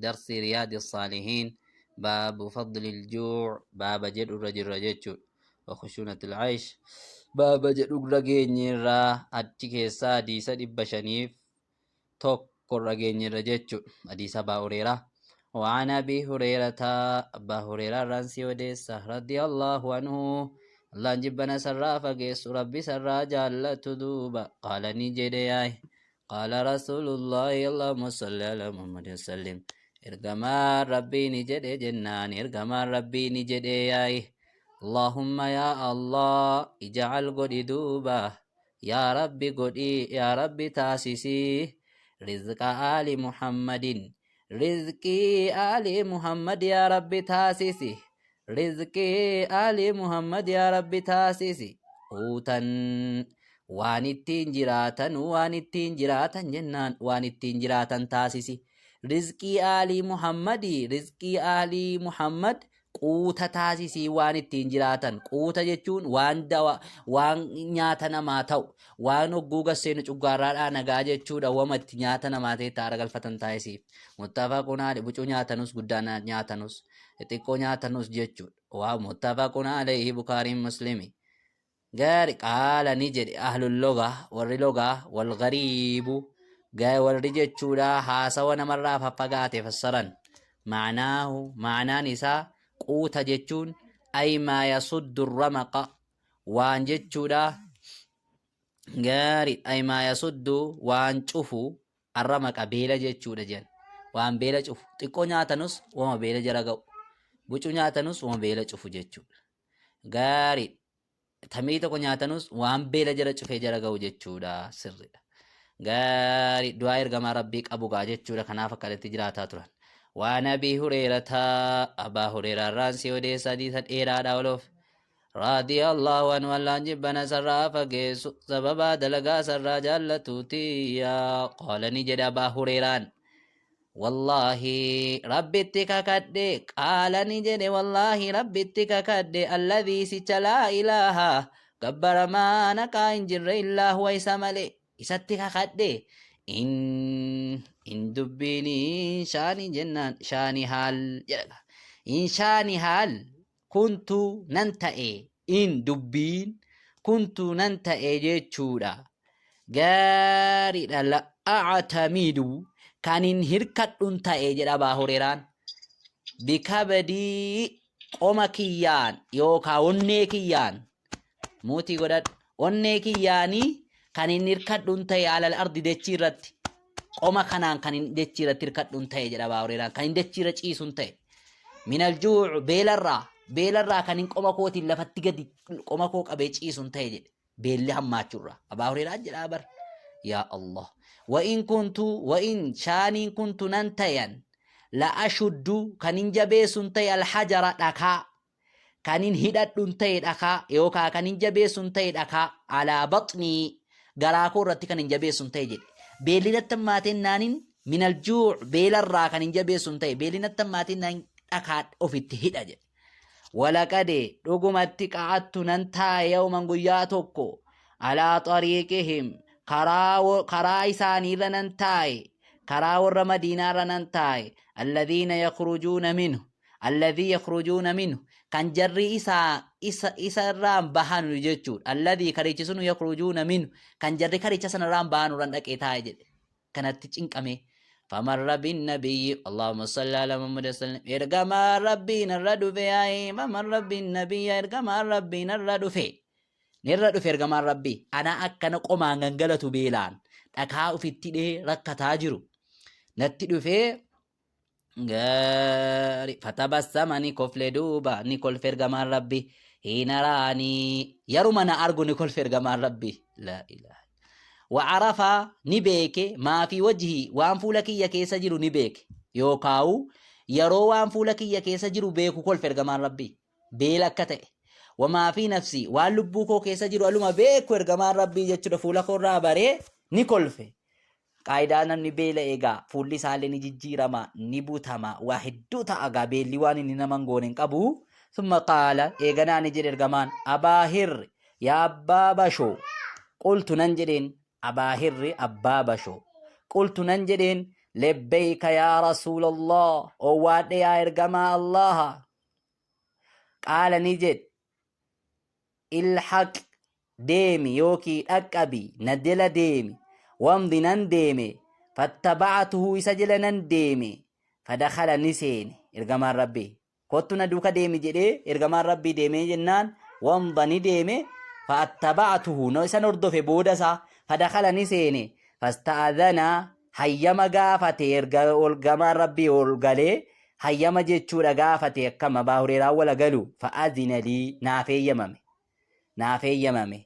Darsii Riyaadi Saalihiin baabu fadli ljuu' baaba jedhu irra jirra jechuudha. Wakhushuunatil aysh baaba jedhu irra geenyeerra, achi keessaa hadiisa 501 irra geenyeerra jechuudha. Hadiisa Abaa Hureeraa. وعن أبي هريرة أبا هريرة رانسي وديسة رضي الله عنه الله جبنا سرا فقيس ربي سرا جالة دوبا قال نجد قال رسول الله اللهم صل على محمد وسلم ergamaan rabbii ni jedhe jennaan, ergamaan rabbii ni jedhe yaa'i, اللهم يا الله اجعل godhi duuba, yaa rabbi godhi, yaa rabbi taasisi, رزق آل محمد rizqii ali Muhammad, yaa rabbi taasisi, rizqii ali Muhammad yaa rabbi taasisi, قوتا waan ittiin jiraatan, waan ittiin jiraatan jennaan, waan ittiin jiraatan taasisi. Rizqii aalii Muhammadii, rizqii aalii Muhammad quuta taasisii, waan ittiin jiraatan. Quuta jechuun waan dawa, waan nyaata namaa ta'u, waan hogguu gasseenu cuggaarraadhaa nagaa jechuudha. Wama itti nyaata namaa ta'e taara galfatan taasisiif. متفق عليه. Bucuu nyaatanus, guddaa nyaatanus, xixiqqoo nyaatanus jechuudha. Waa متفق عليه, Bukaariin Muslimi. Gaari, قال ni jedhe أهل اللغة warri logaa, والغريب warri jechuudha haasawa namarraa faffagaate fassaran, معناه ma'anaan isaa quuta jechuun أي ما يسد الرمق waan jechuudha. Gaari, أي ما يسد waan cufu, الرمق beela jechuudha jedhan. Waan beela cufu, xiqqoo nyaatanus wama beela jara ga'u, bucuu nyaatanus wama beela cufu jechuudha. Gaari, tamii tokko nyaatanus waan beela jala cufee jara ga'u jechuudha. Sirriidha. Gaari, du'aa ergamaa rabbii qabu gaa jechuudha. Kanaaf akkanatti jiraataa turan. وعن أبي هريرة Abaa Hureeraa irraan si odeessa, hadiisa dheeraadha oloof, رضي الله عنه allaan jibbana sarraa fageessu sababaa dalagaa sarraa jaallatuuti قال ni jedhe Abaa Hureeraan, والله rabbitti kakadhe, قال ni jedhe, والله rabbitti kakadhe, الذي sicha, لا إله gabbaramaa naqaa hin jirre, إلا هو isa malee, isatti kakadhe, إن إن dubbiini shaani jennaan shaani haal jedha, إن shaani haal كنت nan ta'e, إن dubbiin كنت nan ta'e jechuudha. Gaariidha, لأعتمد kan hin hirkadhun ta'e jedha Abaa Hureeraan, بكبدي qoma kiyyaan yookaa onnee kiyyaan, muutii godhadhu, onnee kiyyaanii kan hin hirkadhun ta'e, على الأرض dechii irratti, qoma kanaan kan hin dechii irratti hirkadhun ta'e jedha Abaa Hureeraan, kan hin dechii irra ciisun ta'e, من الجوع beelarraa, beelarraa kan hin qoma kootiin lafatti gadi qoma koo qabee ciisun ta'e jedhe, beelli hammaachuurraa Abaa Hureeraan jedhaa bar. Yaa Allah, وإن كنت وإن shaaniin كنت nan ta'an, لأشد kan hin jabeessun ta'e, الحجر dhakaa kan hin hidhadhun ta'e, dhakaa yookaa kan hin jabeessun ta'e, dhakaa, على بطني garaa koo irratti kan hin jabeessun ta'e jedhe. Beelli natti hammaateen naanin, من الجوع beelarraa kan hin jabeessun ta'e, beelli natti hammaateen naan dhakaa ofitti hidha jedhe. ولقد dhugumatti قعدت nan taa'e, يوما guyyaa tokko, على طريقهم karaa isaaniirra nan taa'e, karaa warra Madiinaarra nan taa'e, الذين يخرجون منه الذي يخرجون منه kan jarri isaa isa irraan bahanu jechuudha. الذي karichi sun, يخرجون منه kan jarri karicha sana irraan bahanu irraan dhaqee taa'e jedhe, kanatti cinqame. فمر بالنبي اللهم صل على محمد وسلم ergamaan rabbii narra dhufe yaa'e, فمر بالنبي ergamaan rabbii narra dhufe, nirra dhufe ergamaan rabbii. Ana akkana qomaan gangalatu, beelaan dhakaa ufitti dhee rakkataa jiru natti dhufee. Gaari, فتبسم ni kofle duuba, ni kolfe ergamaan rabbii, حين رآني yeruma na argu ni kolfe ergamaan rabbii. لا إله وعرف ni beeke, ما في وجهي waan fuula kiyya keessa jiru ni beeke, yookaawu yeroo waan fuula kiyya keessa jiru beeku kolfe ergamaan rabbii, beela akka ta'e. وما في نفسي waan lubbuu koo keessa jiru aluma beeku ergamaan rabbii jechuudha, fuula koorraa baree ni kolfe. Qaayidaa namni beela eegaa fuulli isaallee ni jijjiirama, ni butama, waa hedduu ta'a gaa, beelli waan inni nama hin goone hin qabu. ثم قال eeganaa ni jedhe ergamaan, أبا هر yaa abbaa bashoo. قلت nan jedheen, أبا هر abbaa bashoo, قلت nan jedheen, Lebbeeyka yaa Rasuulallah, owwaadhe yaa ergamaa Allaha. Qaala ni jedhe, ilhaq deemi yookii dhaqqabi na jala deemi. Wamdi nan deeme, fattaba'atuhu isa jala nan deeme, fadakhala ni seene ergamaan Rabbii. Kottu na duuka deemi jedhee ergamaan Rabbii deemee jennaan wamda ni deeme fa'attaba'atuhu no isan hordofe booda isaa fadakhala ni seene fasta'adhana hayyama gaafate erga ergamaan Rabbii ol galee hayyama jechuudha gaafate akkam Abaa Hureeraan wala galu fa'adhina lii naaf eeyyamame naaf eeyyamame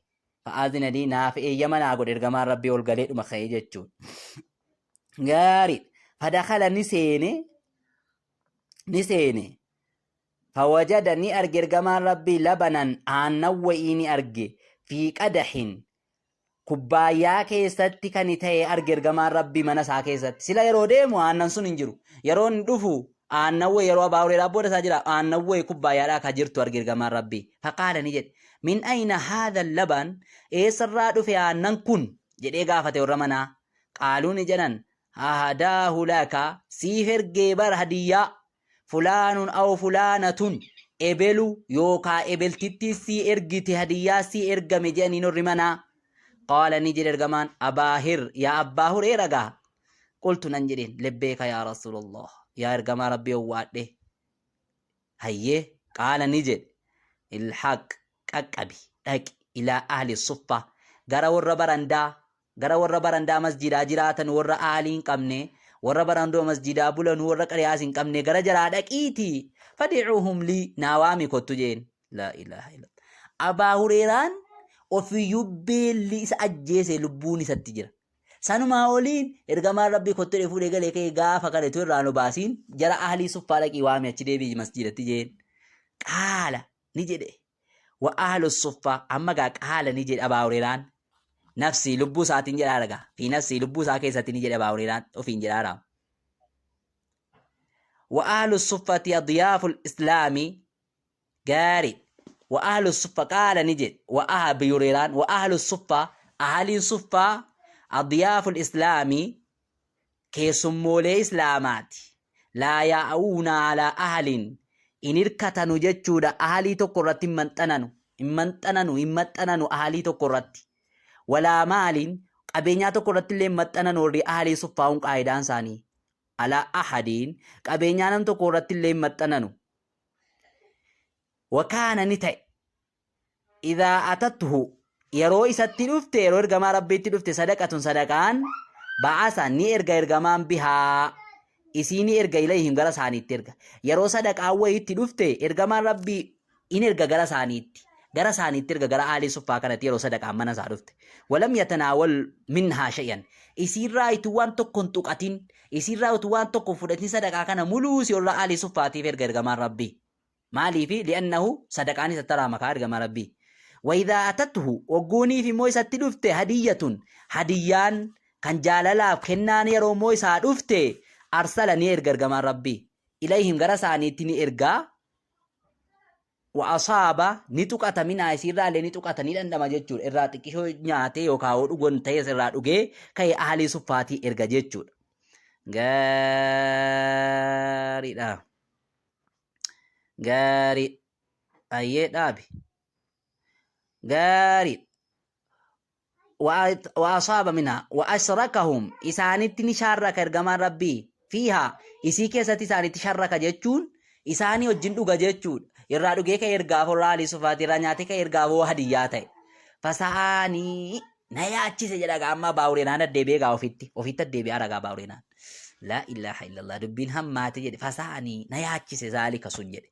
fa'adhina lii naaf eeyyama naa godhe ergamaan Rabbii ol galee dhuma ka'ee jechuudha. Gaarii fadakhala ni seene ni seene. Fawajada ni arge ergamaan Rabbii labanan aannan wa'ii ni arge fi qadahin kubbaayyaa keessatti kan ta'e arge ergamaan Rabbii mana isaa keessatti. Sila yeroo deemu aannan sun hin jiru. Yeroo inni dhufu aannan wa'ii yeroo Abaa Hureeraa booda isaa jira aannan wa'ii kubbaayyaadhaa kan jirtu arge ergamaan Rabbii. Faqaala ni jedhe min ayna haadha laban eessarraa dhufe aannan kun jedhee gaafate warra manaa. Qaaluu ni jedhan Ahadaahu laka siif ergee bar hadiyyaa fulaanun aw fulaanatun ebelu yookaa ebeltittii sii ergite hadiyyaa sii ergame jedhaniin warri manaa. Qaala ni jedhe ergamaan abaahir yaa abbaa hureera gaa. Qultu nan jedheen lebbeeka yaa rasuulallah yaa ergamaa rabbii owwaadhe. Hayyee qaala ni jedhe ilhaq qaqqabi dhaqi ilaa ahli suffa gara warra barandaa gara warra barandaa masjidaa jiraatan warra ahlii hin qabne warra barandoo masjidaa bulanu warra qariyaas hin qabne gara jaraa dhaqiiti fadicuuhum lii naa waami kottu jeen laa ilaaha illa Abaa Hureeraan ofiyyuu beelli isa ajjeese lubbuun isatti jira. Sanumaa oliin ergamaan Rabbii kottu jedhee fuudhee galee ka'ee gaafa kana utuu irraa nu baasiin jara ahlii suffaa dhaqii waami achi deebi'i masjiidatti jeen. Qaala ni jedhe. Wa ahlu suffaa amma gaa qaala ni jedhe Abaa Hureeraan. Nafsii lubbuu isaatiin jedhaa ragaa. Fi nafsii lubbuu isaa keessatti ni jedhe Abaa Hureeraan ofiin jedhaa raa. Wa ahlu suffati adyaaful islaami Gaarii. Wa ahlu suffa qaala ni jedhe. Wa aha biyureeraan wa ahlu suffa ahaliin suffaa adyaaful islaamii keessummoolee islaamaati. Laa yaa'uuna alaa ahalin hin hirkatanu jechuudha ahalii tokko irratti hin maxxananu hin maxxananu hin maxxananu ahalii tokko irratti. Walaa maaliin qabeenyaa tokko irratti illee hin maxxananu warri ahalii suffaa'uun qaayidaan isaanii. Alaa ahadiin qabeenyaa nam tokko irratti illee hin maxxananu. Wakaana ni ta'e. Idhaa atathu yeroo isatti dhufte yeroo ergamaa rabbiitti dhufte sadaqatun sadaqaan ba'asa ni erga ergamaan bihaa isii ni erga ilayhim gara isaaniitti erga. Yeroo sadaqaan wayiitti dhufte ergamaan rabbii in erga gara isaaniitti gara isaaniitti erga gara aalii suffaa kanatti yeroo sadaqaan mana isaa dhufte. Walam yatanaawal minhaa shay'an isiirraa ituu waan tokko hin tuqatin Isiirraa utuu waan tokko hin fudhatin sadaqaa kana muluu si warra aalii suffaatiif erga ergamaan Rabbii. Maaliifi li'annahu sadaqaan isatti haraama kaa ergamaa Rabbii. Wayidhaa atathu wogguuniif immoo isatti dhufte hadiyyatun hadiyyaan kan jaalalaaf kennaan yeroo immoo isaa dhufte arsala ni erga ergamaan Rabbii. Ilayhim gara isaaniitti ni ergaa wa asaaba ni tuqata minaa isiirraallee ni tuqata ni dhandhama jechuudha irraa xiqqishoo nyaatee yookaan hoo dhugon ta'es irraa dhugee ka'ee ahalii suffaatii erga jechuudha. Gaariidha. Gaarii. Ayyee dhaabi. Gaariidha. Wa asaaba minhaa wa ashrakahum isaanitti ni shaarraka ergamaan rabbii fiihaa isii keessatti isaanitti sharraka jechuun isaanii wajjin dhuga jechuudha irraa dhugee ka'e ergaaf warra alii sufaati irraa nyaatee ka'e ergaaf hoo hadiyyaa ta'e fasa'aanii na yaachise jedha gaa amma baawureenaan addeebi'ee gaa ofitti ofitti addeebi'aa ragaa baawureenaan laa ilaaha illallah dubbiin hammaate jedhe fasa'anii na yaachise zaalika sun jedhe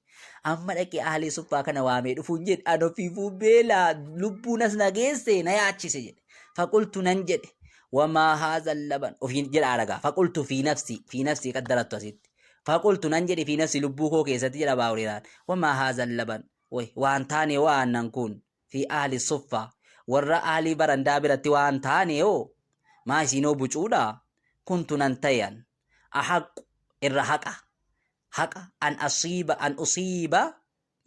Amma dhaqee ahlii suffaa kana waamee dhufuun jedhe an ofiifuu beelaa lubbuun as na geesse na yaachise jedhe. Faqultu nan jedhe wamaa haazal laban ofiin jedha ragaa faqultu fi nafsi fi nafsi qaddarattu asitti. Faqultu nan jedhe fi nafsi lubbuu koo keessatti jedha baawureeraan wamaa haazal laban way waan taane hoo aannan kun fi ahli suffaa warra ahlii barandaa biratti waan taane hoo maa isiinoo bucuudha kuntu nan ta'e an ahaqqu irra haqa haqa an asiiba an usiiba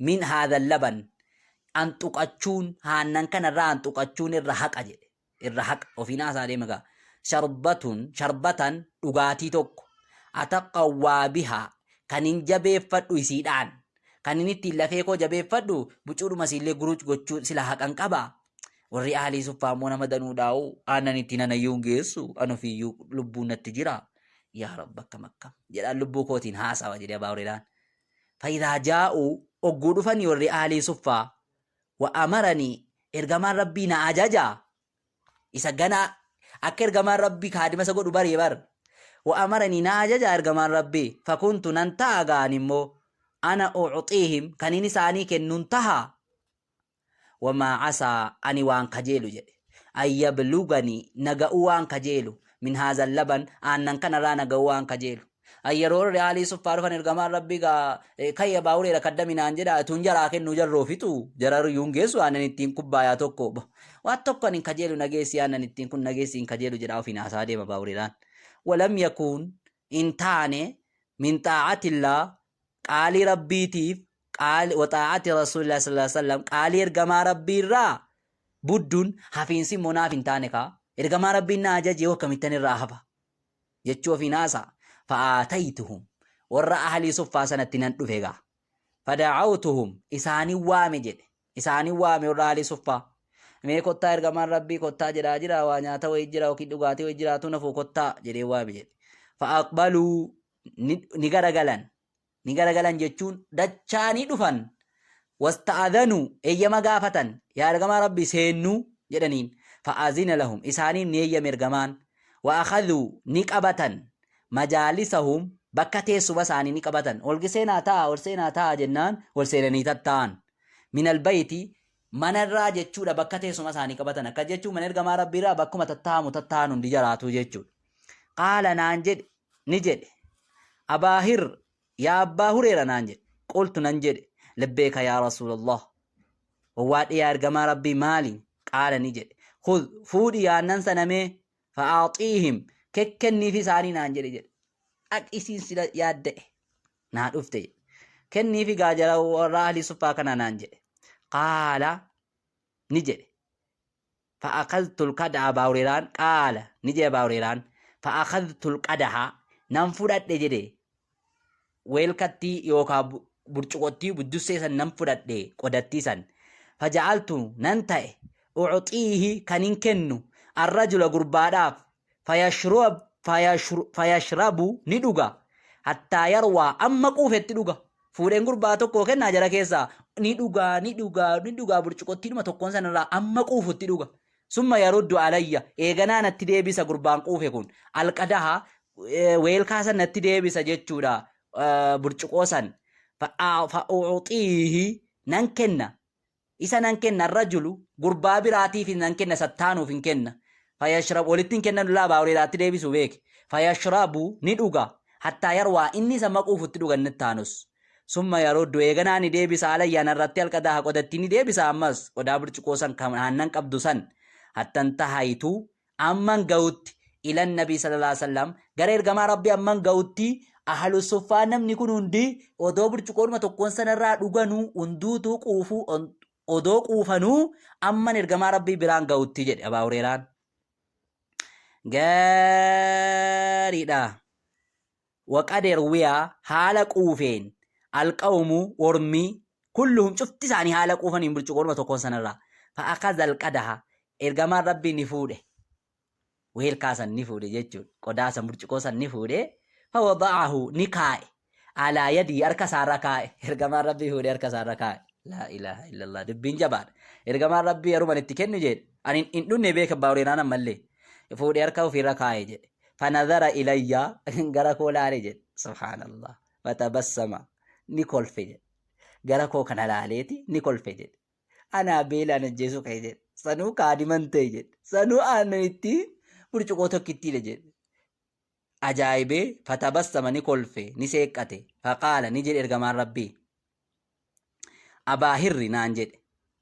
min haadha laban an tuqachuun haannan kanarraa an tuqachuun irra haqa jedhe irra haqa ofiin haasaa deema gaa Sharbatun sharbatan dhugaatii tokko ataqawwaa bihaa kanin jabeeffadhu isiidhaan kanin ittiin lafee koo jabeeffadhu bucuudhuma isiillee guruuc gochuu sila haqan qaba. Warri aalii suffaa immoo nama danuudhaa'u aannan ittiin anayyuu hin geessu an ofiiyyuu lubbuun natti jira. Yaa Rabbi akkam akkam jedhaan lubbuu kootiin haasawa jedhe Abaa Hureeraan. Fa'idaa jaa'u ogguu dhufanii warri aalii suffaa wa amaranii ergamaan Rabbii na ajaja isa ganaa akka ergamaan Rabbii kaadima isa godhu baree bar. Wa amaranii na ajaja ergamaan Rabbii fakuntu nan ta'a ga'an immoo ana ucxiihim kanin isaanii kennuun taha wamaa casaa ani waan kajeelu jedhe an yablugani na ga'uu waan kajeelu min haazal laban aannan kanarraa na ga'uu waan kajeelu an yeroo riyaalii suffaa dhufan ergamaan rabbii gaa kayya baawureera kaddami naan jedha tun jaraa kennuu jarroo fixu jararuyyuu hin geessu aannan ittiin kubbaayaa tokko waan tokko ani hin kajeelu nageessi aannan ittiin kun nageessi hin kajeelu jedha ofiin haasaa deema baawureeraan walam yakuun hin taane min xaa'atillaa qaalii rabbiitiif qaali wa xaa'ati rasuulillah sallallahu alaihi wasallam qaalii ergamaa rabbii irraa buddun hafiinsi immoo naaf hin taane kaa ergamaa rabbiin na ajaje yoo akkamittan irraa hafa jechuu ofiin haasa fa'aataytuhum warra ahlii suffaa sanatti nan dhufe gaa fada'awtuhum isaanin waame jedhe isaanin waame warra ahlii suffaa mee kottaa ergamaan rabbii kottaa jedhaa jira waa nyaata wayii jira yookiin dhugaatii wayii jiraatu nafuu kottaa jedhee waame jedhe fa'aqbaluu ni garagalan ni garagalan jechuun dachaanii dhufan wasta'adhanuu eeyyama gaafatan yaa ergamaa rabbii seennuu jedhaniin fa'azina lahum isaaniif ni eeyyame ergamaan wa akhadhuu ni qabatan majaalisahum bakka teessuma isaanii ni qabatan ol seenaa ta'a ol seenaa ta'a jennaan ol seenanii tatta'an min albayti manarraa jechuudha bakka teessuma isaanii qabatan akka jechuun mana ergamaa rabbiirraa bakkuma tatta'amu tatta'an hundi jaraatu jechuudha qaala naan jedhe ni jedhe, Abaa Hir, yaa abbaa Hureera naan jedhe. Qultu nan jedhe, Labbeeka yaa Rasuulallah. Wawwaadhe yaa ergamaa Rabbii maali? Qaala ni jedhe, Khudh, fuudhi yaannan sana mee, fa'aaxiihim, kekkenniif isaanii naan jedhe jedhe. Aq isiin sila yaadda'e naa dhufte jedhe. Kenniifi gaa jara warra ahlii suffaa kana naan jedhe. Qaala ni jedhe. Fa'akhadhtul qada'a Abaa Hureeraan qaala ni jedhe Abaa Hureeraan fa'akhadhtul qadaha nan fudhadhe jedhe weelkattii yookaa burcuqottii buddussee san nan fudhadhe qodattii san faja'altu nan ta'e ucxiihi kanin kennu arrajula gurbaadhaaf fayashrabu ni dhuga hattaa yarwaa amma quufetti dhuga fuudheen gurbaa tokkoo kennaa jara keessaa ni dhugaa ni dhugaa ni dhugaa burcuqottiidhuma tokkoon sanarraa amma quufutti dhuga summa yaruddu alayya eeganaa natti deebisa gurbaan quufe kun alqadaha weelkaa san natti deebisa jechuudha burcuqoo san fa'uuxiihi nan kenna Isa nan kenna arrajulu gurbaa biraatiif nan kenna sattaanuuf hin kenna. Fayashrabu walitti hin kennan laa baawureeraatti deebisu beeke. Fayashrabu ni dhuga hattaa yarwaa inni isa maquufutti dhuga inni taanus. Summa yaruddu eeganaa ni deebisa alayya narratti alqadaaha qodatti ni deebisa ammas qodaa burcuqoo san kan aannan qabdu san hattan tahayitu amman ga'utti ilan nabii sallallahu alaihi wasallam gara ergamaa rabbi amman ga'utti ahlu suffaa namni kun hundi odoo burcuqoodhuma tokkoon sanarraa dhuganuu hunduutuu quufuu odoo quufanuu amman ergamaa rabbii biraan ga'utti jedhe Abaa Hureeraan. Gaariidha. Waqad erwiya haala quufeen alqawmu ormi kulluhum cufti isaanii haala quufaniin burcuqoodhuma tokkoon sanarraa fa'akaza alqadaha ergamaan rabbii ni fuudhe weelkaa san ni fuudhe jechuudha qodaa san burcuqoo san ni fuudhe fawada'ahu ni kaa'e alaa yadii harka isaarra kaa'e ergamaan rabbii fuudhe harka isaarra kaa'e laa ilaaha illallah dubbiin jabaadha ergamaan rabbii yeruman itti kennu jedhe ani hin dhunne beeka baawreenaan ammallee fuudhe harka ofiirra kaa'e jedhe fanadhara ilayya gara koo laale jedhe subhaanallah fatabassama ni kolfe jedhe gara koo kana laaleeti ni kolfe jedhe anaa beelaan ajjeesuu ka'e jedhe sanuu kaadiman ta'e jedhe sanuu aannan itti burcuqoo tokkittiidha jedhe ajaa'ibee fatabassama ni kolfe ni seeqqate faqaala ni jedhe ergamaan rabbii abaa hirri naan jedhe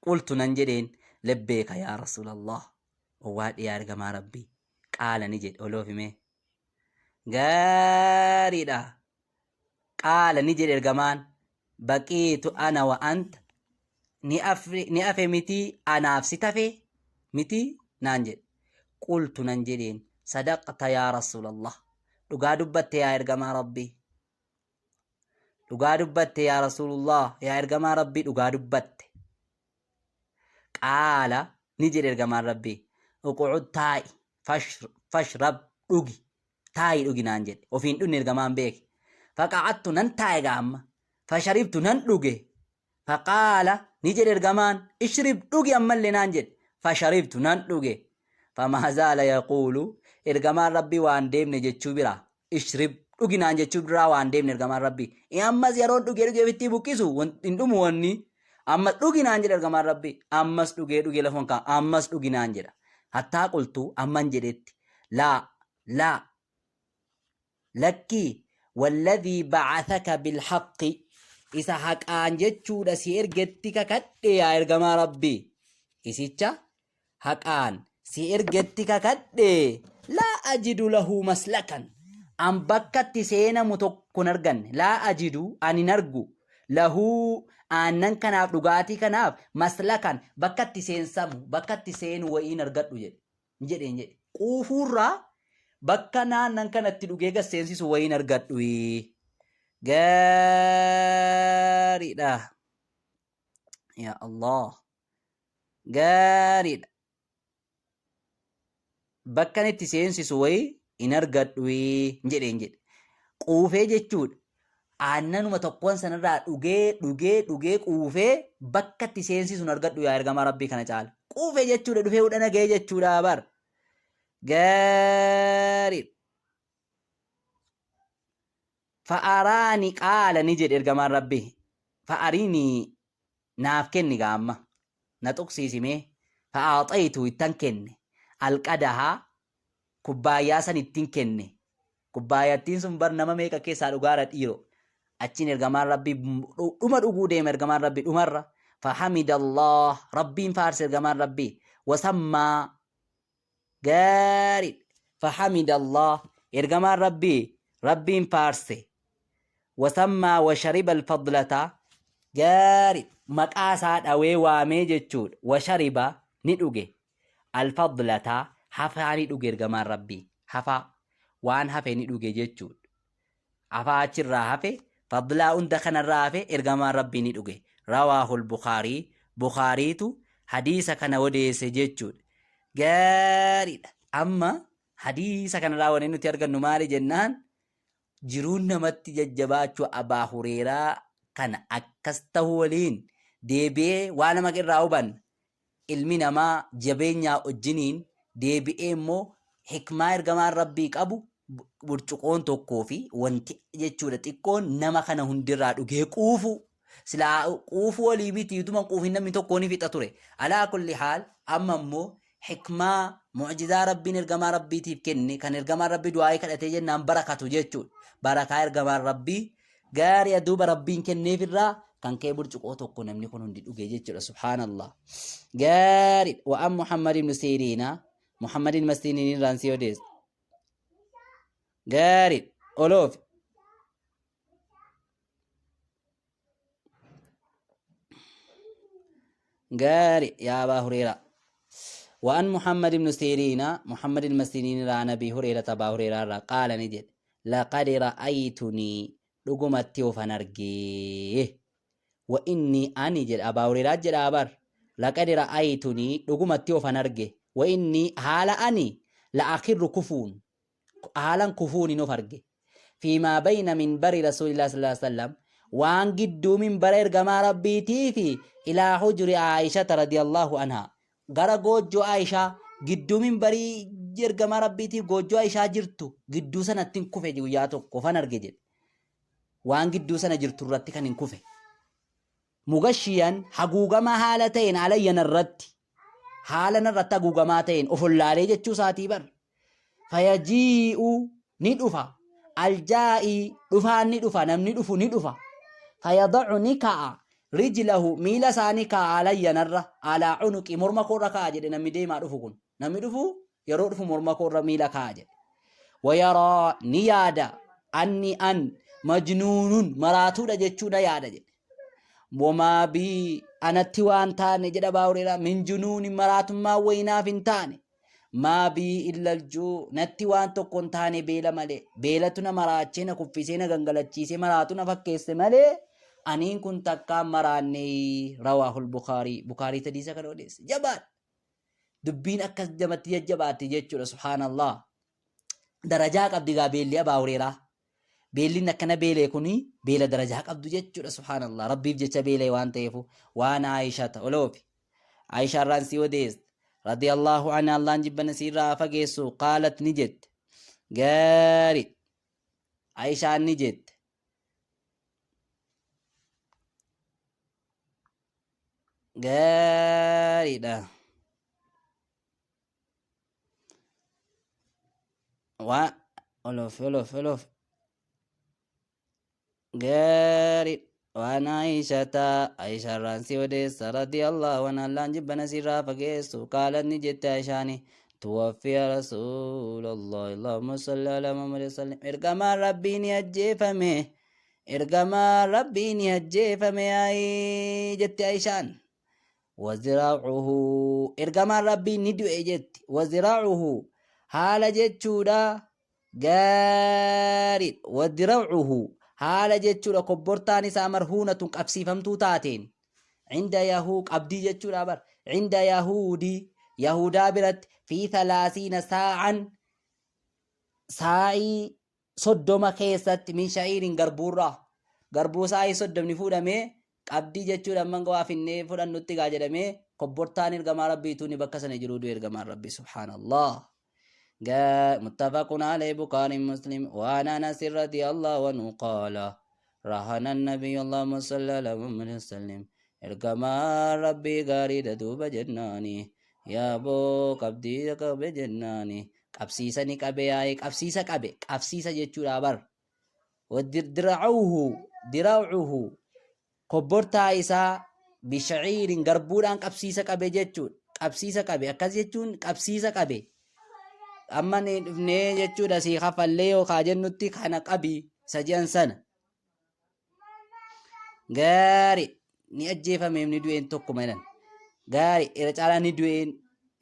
qultu nan jedheen lebbeeka yaa rasuulallah owwaadhe yaa ergamaa rabbii qaala ni jedhe oloofimee gaariidha qaala ni jedhe ergamaan baqiitu ana wa anta ni afe mitii anaaf si tafe mitii naan jedhe qultu nan jedheen Sadaqta yaa Rasuulallah. Dhugaa dubbatte yaa ergamaa Rabbii. Dhugaa dubbatte yaa Rasuulullah, yaa ergamaa Rabbii dhugaa dubbatte. Qaala ni jedhe ergamaan Rabbii. Uqcud taa'i fashrab dhugi taa'i dhugi naan jedhe. Ofiin dhunne ergamaan beeke. Faqa'attu nan taa'e gaa amma. Fasharibtu nan dhuge. Faqaala ni jedhe ergamaan ishrib dhugi ammallee naan jedhe. Fasharibtu nan dhuge. Famaa zaala yaquulu ergamaan Rabbii waan deemne jechuu bira ishrib dhugi naan jechuu biraa waan deemne ergamaan Rabbii. Ammas yeroon dhugee dhugee ofitti buqqisu hin dhumu wanni. Ammas dhugi naan jedhe ergamaan Rabbii. Ammas dhugee dhugee lafoon ka'a. Ammas dhugi naan jedha. Hattaa qultu amman jedhetti. Laa laa Lakkii, walladhii ba'athaka bilhaqqi, isa haqaan jechuudha si ergetti kakadhe yaa ergamaa Rabbii. Isicha haqaan si ergetti kakadhe laa ajidu lahu maslakan. An bakka itti seenamu tokko hin arganne. Laa ajidu an hin argu lahuu aannan kanaaf dhugaatii kanaaf maslakan bakka itti seensamu bakka itti seenu wayii hin argadhu jedhe. Jedheen jedhe. Quufuurraa bakka naannan kanatti dhugee gad seensisu wayiin argadhu. Gaariidha. Yaa Allah. Gaariidha. Bakka inni itti seensisu wayii hin argadhu jedheen jedhe. Quufee jechuudha. Aannanuma tokkoon sanarraa dhugee dhugee dhugee quufee bakka itti seensisu hin argadhu yaa ergamaa Rabbii kana caala. Quufee jechuudha dhufee hudhana ga'ee jechuudha bar. Gaariidha. Fa'araani qaala ni jedhe ergamaan Rabbii. Fa'ariini naaf kenni gaa amma. Na tuqsiisi mee. Fa'aaxaytu ittan kenne. Alqadaha kubbaayyaa san ittin kenne. Kubbaayattiin sun bar nama meeqa keessaa dhugaara dhiiro. Achiin ergamaan Rabbii dhuma dhuguu deema ergamaan Rabbii dhumarra. Fahamidallah Rabbiin faarse ergamaan Rabbii. Wasammaa gaariidha. Fahamidallah ergamaan Rabbii Rabbiin faarse. Wasammaa washariba alfadlata gaariidha. Maqaa isaa dhawee waamee jechuudha. Washariba ni dhuge. Alfadlata hafaa ni dhuge ergamaan Rabbii. Hafaa waan hafe ni dhuge jechuudha. Hafaa achirraa hafe fadlaa hunda kanarraa hafe ergamaan Rabbii ni dhuge. Rawaahul Bukaarii Bukaariitu hadiisa kana odeesse jechuudha. Gaariidha. Amma hadiisa kanarraa wanni nuti argannu maali jennaan jiruun namatti jajjabaachuu Abaa Hureeraa kana akkas ta'uu waliin deebi'ee waa nama irraa hubanna. Ilmi namaa jabeenyaa wajjiniin deebi'ee immoo hikmaa ergamaan Rabbii qabu burcuqoon tokkoo fi wanti jechuudha xiqqoon nama kana hundirraa dhugee quufu. Silaa quufuu olii miti utuma quufin namni tokko ni fixa ture. Alaa kulli haal amma immoo hikmaa mu'jizaa Rabbiin ergamaa Rabbiitiif kenne kan ergamaan Rabbii du'aa'ii kadhatee jennaan barakatu jechuudha. Barakaa ergamaan Rabbii Gaarii duuba Rabbiin kenneef irraa kan ka'e burcuqoo tokko namni kun hundi dhuge jechuudha. Subhaanallah. Gaarii wa'an Muhammad ibn Siriina Muhammad ibn Siriin irraan si odeessa. Gaarii oloofi. Gaarii yaa Abaa Hureeraa. وأن محمد بن سيرين محمد بن سيرين عن أبي هريرة أبا هريرة قال نجد لقد رأيتني dhugumatti ofan argee wa inni ani jedha Abaa Hureyraa jedha bar laqad ra'aytunii dhugumatti ofan arge wa inni haala ani la akirru kufuun haalan kufuunin of arge fiimaa bayna minbari rasuulillah sallallahu alaihi wasallam waan gidduu minbara ergamaa rabbiitii fi ilaa hujri Aayishata radiyallahu anhaa gara goojjoo Aayishaa gidduu minbarii ergamaa rabbiitiif goojjoo Aayishaa jirtu gidduu sanatti hin kufe guyyaa tokko ofan arge jedhe waan gidduu sana jirtu irratti kan hin kufe mugashiyan haguugamaa haala ta'een alayya narratti haala narratti haguugamaa ta'een of ollaalee jechuu isaatii bar fayajii'u ni dhufa aljaa'ii dhufaan ni dhufa namni dhufu ni dhufa fayadacu ni ka'a rijlahu miila isaa ni ka'a alayya narra alaa cunuqi morma koorra ka'a jedhe namni deemaa dhufu kun namni dhufu yeroo dhufu morma koorra miila ka'a jedhe wayaraa ni yaada anni an majnuunun maraatuudha jechuudha yaada jedhe Womaa bii anatti waan taane jedha Abaa Hureeraa min junuuni maraatummaa wayinaaf hin taane. Maa bii illal juu natti waan tokko hin taane beela malee. Beelatu na maraachee na kuffisee na gangalachiisee maraatu na fakkeesse malee aniin kun takkaan maraanne rawaahul Bukaarii. Bukaarii tadiisa kana odeesse. Jabaadha. Dubbiin akkas namatti jajjabaatti jechuudha subhaanallah. Darajaa qabdi gaa beelli Abaa Hureeraa. Beellin akkana beelee kuni beela darajaa qabdu jechuudha subhaanallah. Rabbiif jecha beelee waan ta'eefu waan Aayishata oloofi. Aayishaa irraan si odeessa. Radiyallahu anha Allahn jibbana si irraa haa fageessu qaalat ni jette. Gaari. Aayishaan ni jette. Gaariidha. Waa olof olof olof. Gaariidha. Waan Aayishata Aayishaarraan si odeessa radiyallahu anha Allahn jibbana sirraa fageessu qaalat ni jette Aayishaani tuwaffiya rasuulallah Allahumma salli ala Muhammad sallim ergamaan rabbii ni ajjeefame Ergamaan Rabbii ni ajjeefame yaa'ii jette Aishaan. Waziraacuhu ergamaan Rabbii ni du'e jetti. Waziraacuhu haala jechuudha gaarii. Waziraacuhu haala jechuudha kobbortaan isaa marhuunatun qabsiifamtuu taateen. Cinda yahuu qabdii jechuudha bar. Cinda yahuudii yahudaa biratti fi thalaasiina saa'an saa'ii 30 keessatti min sha'iirin garbuurraa garbuu saa'ii soddomni fuudhamee qabdii jechuudha amman waa finnee fudhannutti gaa jedhamee kobbortaan ergamaa rabbii tuuni bakka sana jiruu du'e ergamaan rabbii subhaanallah. متفق عليه بخاري مسلم وعن انس رضي الله عنه قال رهن النبي اللهم صل على محمد وسلم ergamaan rabbii gaariidha duuba jennaani yaaboo qabdii qabe jennaani qabsiisa ni qabe yaa'ee qabsiisa qabe qabsiisa jechuudha bar dira'uhu dira'uhu kobbortaa isaa bishaciirin garbuudhaan qabsiisa qabe jechuudha qabsiisa qabe akkas jechuun qabsiisa qabe amma ni dhufnee jechuudha sii kafallee yookaa jennutti kana qabi isa je'an sana Gaari ni ajjeefameef ni du'een tokkuma jedhan. Gaari irra caalaa ni du'een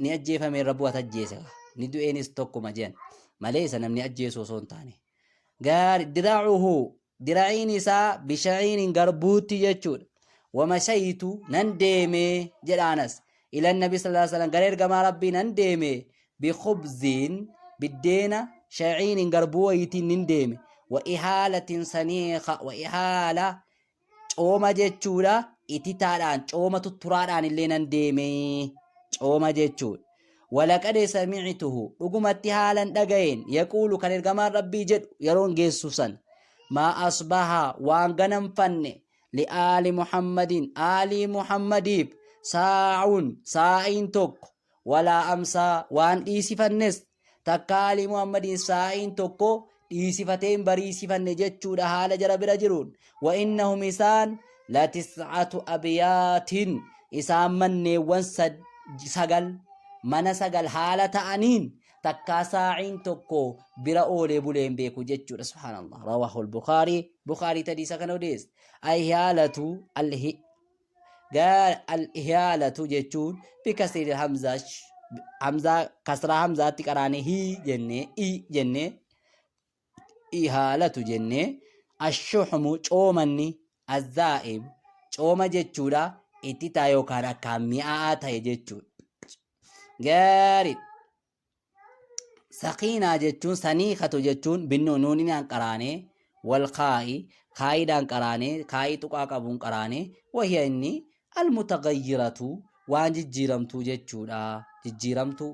ni ajjeefame irra bu'ata ajjeese ni du'eenis tokkuma jedhan malee isa namni ajjeesu osoo hin taane. Gaari diraacuhu diraciin isaa bishaciiniin garbuutti jechuudha. Wamashaytu nan deemee jedhaanas ila nabi sallallahu alaihi wasallam gara ergamaa rabbii nan deeme bikhubziin biddeena shaciinin garbuu wayiitiin nin deeme wa ihaalatin saniika wa ihaala cooma jechuudha ititaadhaan cooma tutturaadhaan illee nan deeme cooma jechuudha walaqad samictuhu dhugumatti haalan dhaga'een yaquulu kan ergamaan rabbii jedhu yeroon geessu san maa asbaha waan ganamfanne li'aali muhammadin aalii muhammadiif saa'un saa'iin tokko walaa amsaa waan dhiisifannes takka aalii muhammadiin saa'iin tokko dhiisifatee hin bariisifanne jechuudha haala jara bira jiruun wa innahum isaan latis'atu abiyaatin isaan manneewwan sagal mana sagal haala ta'aniin takkaa saa'iin tokko bira oolee bulee hin beeku jechuudha subhaanallah rawahul bukaarii bukaarii tadiisa kana odeesse ayhaalatu alhi Al-ihaalatu jechuun bikasiri hamzaa hamzaa kasraa hamzaatti qaraanee hi jennee i jennee ihaalatu jennee ashuhmu coomanni azzaa'ib cooma jechuudha ittitaa yookaan akkaan mi'aa'aa ta'e jechuudha. Gaarii. Sakiinaa jechuun saniikatu jechuun binnu nuuninaan qaraanee wal kaa'i kaa'iidhaan qaraanee kaa'ii tuqaa qabuun qaraanee wahiya inni almutagayyiratu waan jijjiiramtuu jechuudha jijjiiramtuu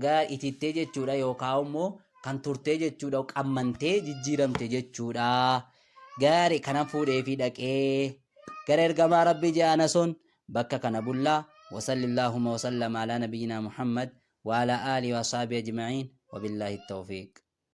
gaa itittee jechuudha yookaan immoo kan turtee jechuudha qammantee jijjiiramte jechuudha gaari kana fuudhee fi dhaqee gara ergamaa rabbii je'aana sun bakka kana bullaa wasallillahuma wasallama alaa nabiyyinaa muhammad وعلى آله وأصحابه أجمعين وبالله التوفيق.